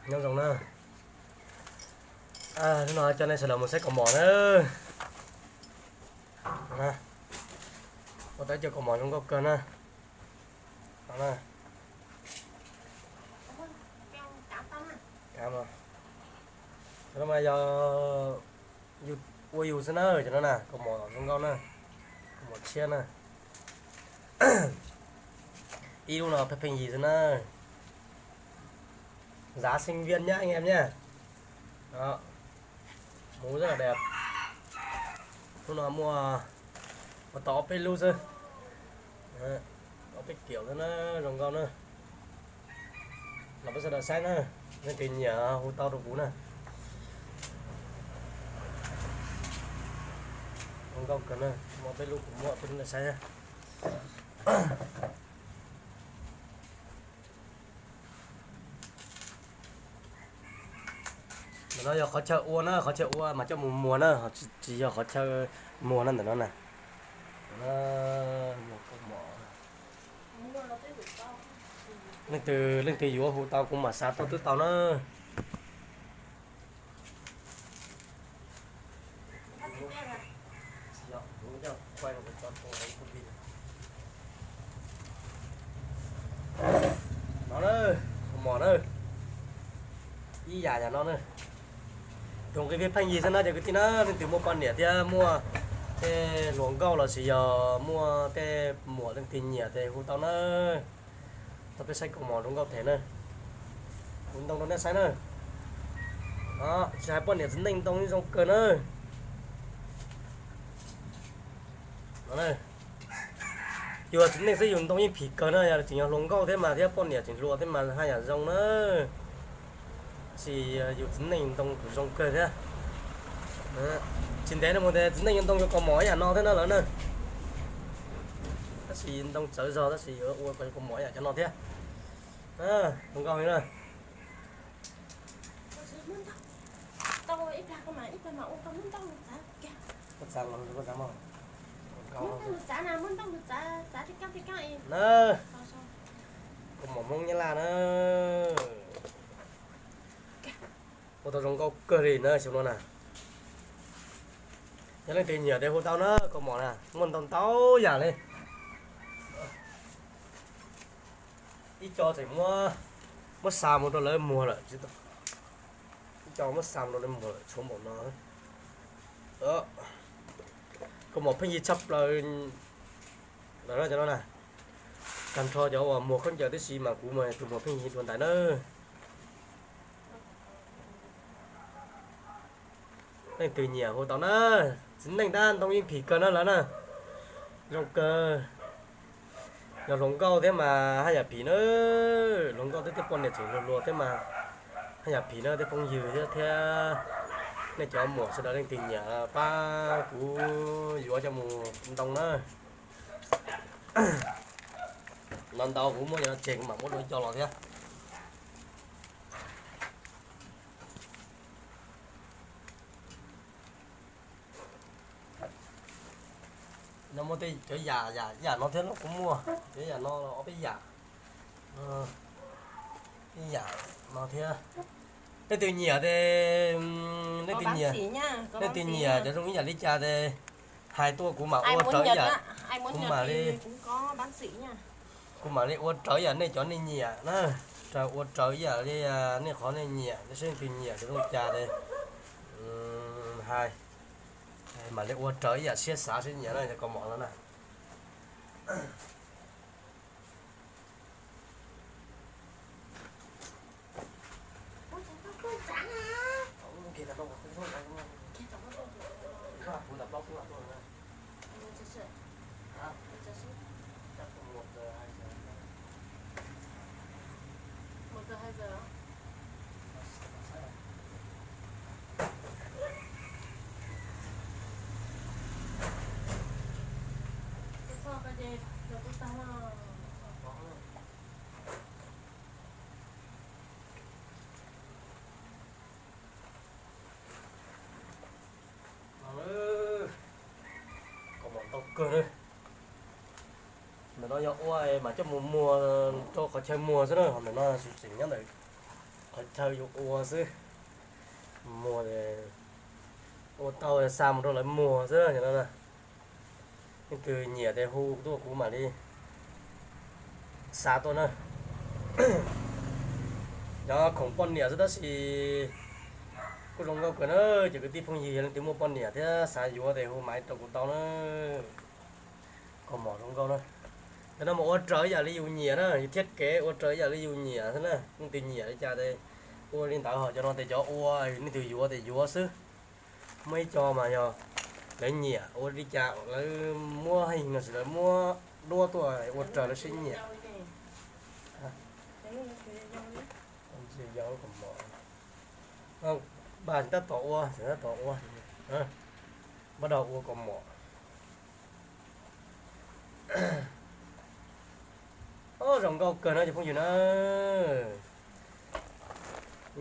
Nyob zoo na. Hnub no coj nej sawv daws mus saib kaus mom na. Ua tau cov kaus mom zoo nkauj kawg na. Cov no mas yog yus ua yus xwb na, cov no na, kaus mom zoo nkauj na, kaus mom tshiab na. Ib lub no pheej pheej yig xwb na. Giá sinh viên nhá anh em nhá. Đó. Mũ rất là đẹp. Lub no muaj, muaj tau ob peb lub xwb. Ob peb kiểu xwb na, zoo nkauj na. Los peb sawv daws saib na, leej twg nyiam hu tau rau kuv na. Zoo nkauj kawg na, muaj peb lub kuv muab peb lub nej saib na. Ntawm no yog qhov chaw ua na, qhov chaw ua mas coj mus muag na, tsis yog qhov chaw muag na ntawm no na. Leej twg, leej twg yuav hu tau kuv mam xa tuaj twb tau na. No na, kaus mom na, ib yam yam no na. Tus nqi pheej yig xwb na cov kwv tij na, leej twg muaj poj niam thiab muaj tej hluas nkauj los sis yog muaj tej muam leej twg nyiam ces hu tau na. Tau peb saib kaus mom zoo nkauj them na. Kuv ntoo rau nej saib na. Tsis hais poj niam txiv neej ntoo zoo kawg na. Yus txiv neej xwb yus ntoo yeej phim kawg na, yog tseem yog hluas nkauj thiab mas thiab poj niam tseem hluas thiab mas haj yam zoo na. Tab sis yus txiv neej ntoo kuj zoo kawg thiab. Tsis ntev no mus ces txiv neej yuav ntoo yuav kaus mom ib yam no thiab na lawm na. Tab sis ntoo txawv zog tab sis yuav ua kaus mom ib yam cov no thiab. Zoo nkauj li na. Kaus mom Hmoob Nyab Laj na. Ua tau zoo nkauj kawg li na xyoo no na. Yog leej twg nyiam ces hu tau na, kaus mom na muaj ntau ntau yam li. Ib co tseem muab, muab xa mus rau lawv muag lawm, ib co muab xa mus rau lawv muag lawm tshuav npaum no. Kaus mom pheej yig tshaj plaws lawm no cov no na. Tag nrho cov uas muag khaub ncaws tib si mas kuv mas tus muag pheej yig dua ntais na. Leej twg nyiam hu tau na, txiv neej tab ntoo yeej phim kawg na lawm na. Zoo kawg. Yog hluas nkauj thiab mas haj yam phim na, hluas nkauj thiab tej poj niam tseem hluas hluas thiab mas haj yam phim na tej phooj ywg thiab, thiab nej cov muam sawv daws leej twg nyiam pab kuv yuav coj mus ntoo na. No ntau kuv muab cov no tseg kuv mam muab dua ib co los thiab. No muaj tej cov yam, yam, yam no thiab los kuj muaj, cov yam no los ob peb yam, ib yam no thiab. Nej twg nyiam ces, nej twg nyiam, nej twg nyiam cov zoo ib yam li cas ces hais tuaj kuv mam ua raws ib yam, kuv mam li, kuv mam li ua raws ib yam nej cov nej nyiam na, raws ua raws ib yam li nej qhov nej nyiam, nej seb nej twg nyiam cov zoo li cas ces hais, mam li ua raws ib yam siab xav siab nyiam na, cov kaus mom no na. Kaus mom ntau kawg na. Ntawm no yog ua mas coj mus muag rau qhov chaw muag xwb na, ntawm no xwm tseem nyob ntawm Qhov chaw yus ua xwb, muag, ua tau xa mus rau lawv muag xwb no. Leej twg nyiam ces hu tuaj kuv mam li xa tuaj na. Cov khoom poj niam xwb tab sis kuj zoo nkauj kawg na. Ces kwv tij phooj ywg yog leej twg muaj poj niam thiab xav yuav ces hu maiv rau kuv tau na. Kaus mom zoo nkauj na. Cov no mas ua raws ib yam li yus nyiam na, yus thiab kev ua raws ib yam li yus nyiam xwb na. Leej twg nyiam li cas ces ua li ntawd, ho cov no ces cov ua leej twg yuav ces yuav xwb. Muaj ib co mas yog lawv nyiam ua li cas lawv muab heej no sis lawv muab duab tuaj ua raws lawv siab nyiam. Npaj tab tom ua, tab tom ua, npaj dog ua kaus mom. Zoo nkauj kawg no cov phooj ywg na.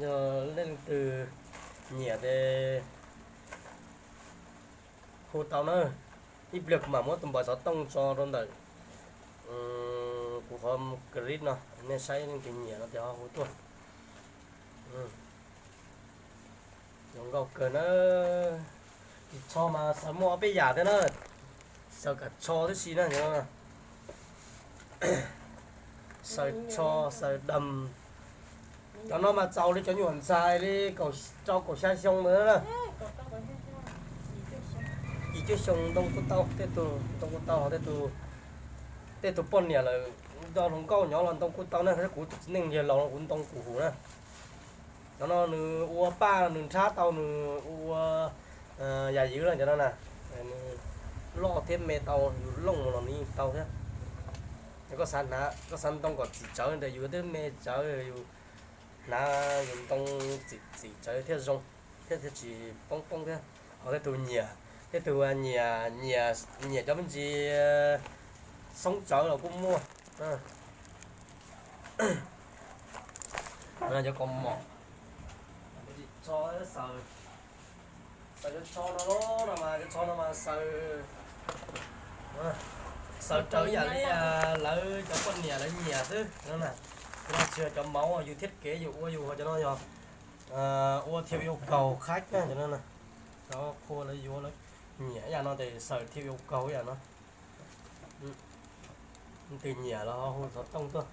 Yog leej twg nyiam ces hu tau na. Ib pliag kuv mam muab tus npawb xov tooj tso rau ntawm kuv qhov clip no, nej saib leej twg nyiam no ces ho hu tuaj. Zoo nkauj kawg na. Ris tsho mas xaws muaj ob peb yam thiab na. Xaws kam tsho tib si na. Xaws tsho, xaws dam. Cov no mas txaus li cov nyuam ntxhais li kaum rau kaum xya xyoo ntawd na. Yim cuaj xyoo ntoo kuj tau, tej tug ntoo kuj tau, tej tug poj niam lawm nco hluas nkauj nyob los ntoo kuj tau na, kuv tus txiv neej yawg laus no kuv ntoo kuv huv na. Cov no nws ua paj nws nrhab tau, nws ua yam ywv na cov no na. Nws loj thiab me tau, yus looj mus los nws yeej tau thiab. Koj xav hnav, koj xav ntoo kom txim tsawv ntawm yus twb me tsawv, yus hnav yus ntoo txim txim tsawv thiab zoo, thiab thiaj tsis poob poob thiab. Ho tej tug nyiam, tej tug nyiam, nyiam cov me ntsis xoob tsawv los kuj muaj. Cov kaus mom, xaws, xaws cov tsho no, no mas cov tsho no mas xaws, xaws raws ib yam li lawv cov poj niam lawv nyiam xwb no na. Cov no tsis yog cov mauv, yus thiab kev yus ua yus, cov no yog ua thiab yuav kaug khaib na cov no na. Cov qhua lawv yuav lawv nyiam ib yam no ces xaws thiab yuav kaug ib yam no. Leej twg nyiam los ho hu xov tooj tuaj.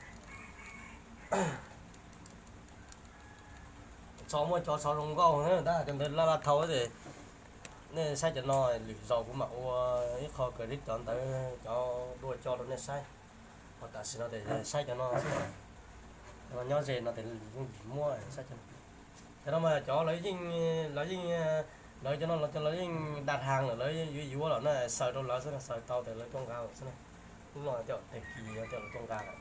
Tsho muaj cov tsho zoo nkauj na, tab cov ntawd laj laj thau ces nej saib cov no, lwm zaus kuv mam ua ib qho clip cov ntawd cov dua coj rau nej saib. Ho tam sim no ces saib cov no xwb. Cov no nyob ze no ces yeej tsis muaj, saib cov no. Cov no mas cov lawv yeej, lawv yeej, lawv cov no los cov lawv yeej dam haas lawm, lawv yuav yuav lawm na, xaws rau lawv xwb, xaws tau ces lawv tuaj nqa xwb na. Lub no tej tag kis tej lawv tuaj nqa lawm.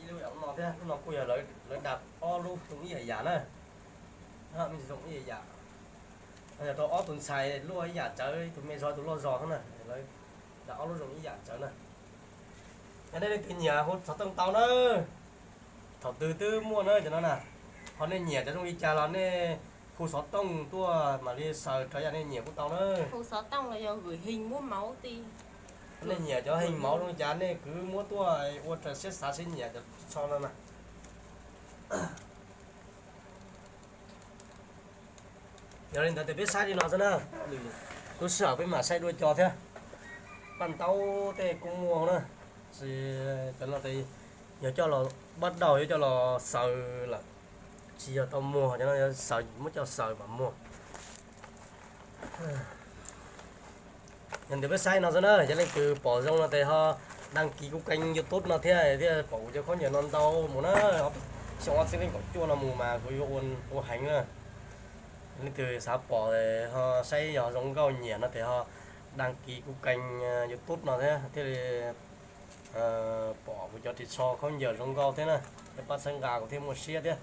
Ib lub no thiab, lub no kuj yog lawv dam ob lub zoo ib yam yam na. Me zoo ib yam yam. Yog rau ob tug ntxhais luaj ib yam tsawv, ib tug me zog ib tug loj zog xwb na, lawv dam ob lub zoo ib yam tsawv na. Yog nej leej twg nyiam hu xov tooj tau na. Thaum twg twb muaj na cov no na. Ho nej nyiam cov zoo li cas los nej hu xov tooj tuaj mam li xaws raws yam nej nyiam kuj tau na. Nej nyiam cov heej mauv zoo li cas nej kwv muab tuaj ua raws siab xav siab nyiam cov tsho no na. Yog li ntawd ces peb saib li no xwb na. Lwm lub sij hawm peb mam saib dua cov thiab. Paj ntaub tej kuj muaj na. Tsis, cov no ces yog coj los, paj ntaub yuav coj los xaws lawm, tsis yog tau muag, cov no yog xaws, muab coj xaws mam muag. Yog ntawd peb saib no xwb na, yog leej twg pom zoo no ces ho đăng ký kuv kênh YouTube no thiab, thiaj pom kuv cov khaub ncaws no ntau mus na. Xyoo ob txhiab leej kaum cuaj no mus mas kuv yuav ua heev na. Leej twg xav pom ho saib yog zoo nkauj nyiam no ces ho đăng ký kuv kênh YouTube no thiab thiaj li pom kuv cov ris tsho khaub ncaws zoo nkauj thiab na, thiaj pab txhawb nqa kuv thiaj muaj siab thiab.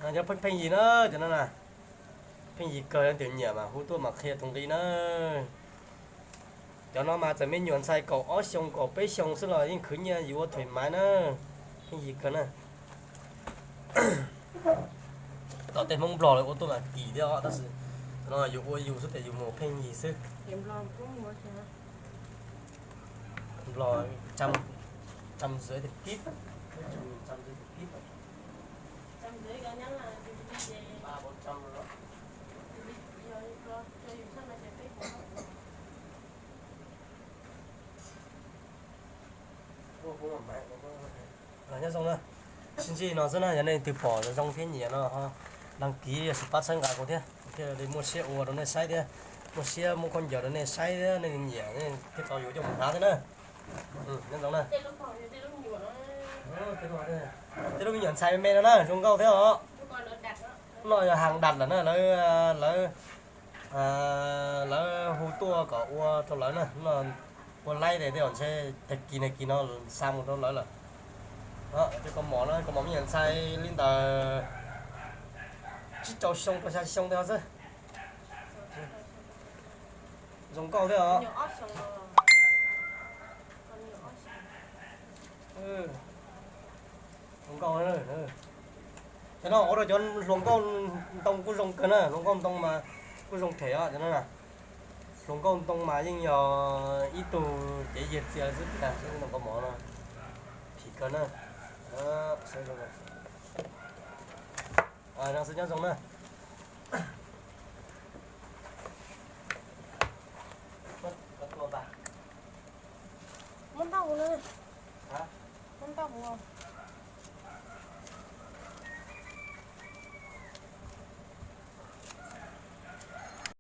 Cov pheej pheej yig na, cov no na, pheej yig kawg, leej twg nyiam mas hu tuaj mam qhia tus nqi na. Cov no mas txawm me nyuam ntxhais kaum ob xyoo kaum peb xyoo xwb los yeej khwv nyiaj yuav thuam maiv na, pheej yig kawg na. Tom tej Hmoob Nplog lawv ua tuaj mas kim thiab os, tab sis cov no yus ua yus xwb ces yus mus pheej yig xwb. Los trăm, trăm rưỡi tiền kíp. Nói chung trăm rưỡi tiền kíp rồi. Ba bốn trăm rồi đó. Ua, ua, ua. Nyob zoo na. Sib ntsib no xwb na, yog nej twg pom zoo thiab nyiam no ho đăng ký, yog sis pab txhawb nqa kuv thiab, thiaj li muaj siab ua rau nej saib thiab, muaj siab muab khaub ncaws rau nej saib thiab, nej nyiam nej thiaj tau yuav coj mus hnav thiab na. Nyob zoo na. Tej lub me nyuam ntxhais me me no na, zoo nkauj thiab os. No yog hàng đặt lawm na, lawv, lawv, lawv hu tuaj kom ua rau lawv na, no ua laib tes tej zaum ntshe tag kis nag kis no xa mus rau lawv lawm. Tej kaus mom no, kaus mom me nyuam ntxhais li ntawm tsib rau xyoo rau xya xyoo tej no xwb. Zoo nkauj thiab os. Zoo nkauj. Cov no ua rau cov hluas nkauj ntoo kuj zoo kawg na, hluas nkauj ntoo mas kuj zoo them os cov no na. Hluas nkauj ntoo mas yeej yog ib tug cev yiag txias xwb tiag, ntoo kaus mom no phim kawg na. No xwb nyob zoo na. Muab ntaub huv na. Muab ntaub huv.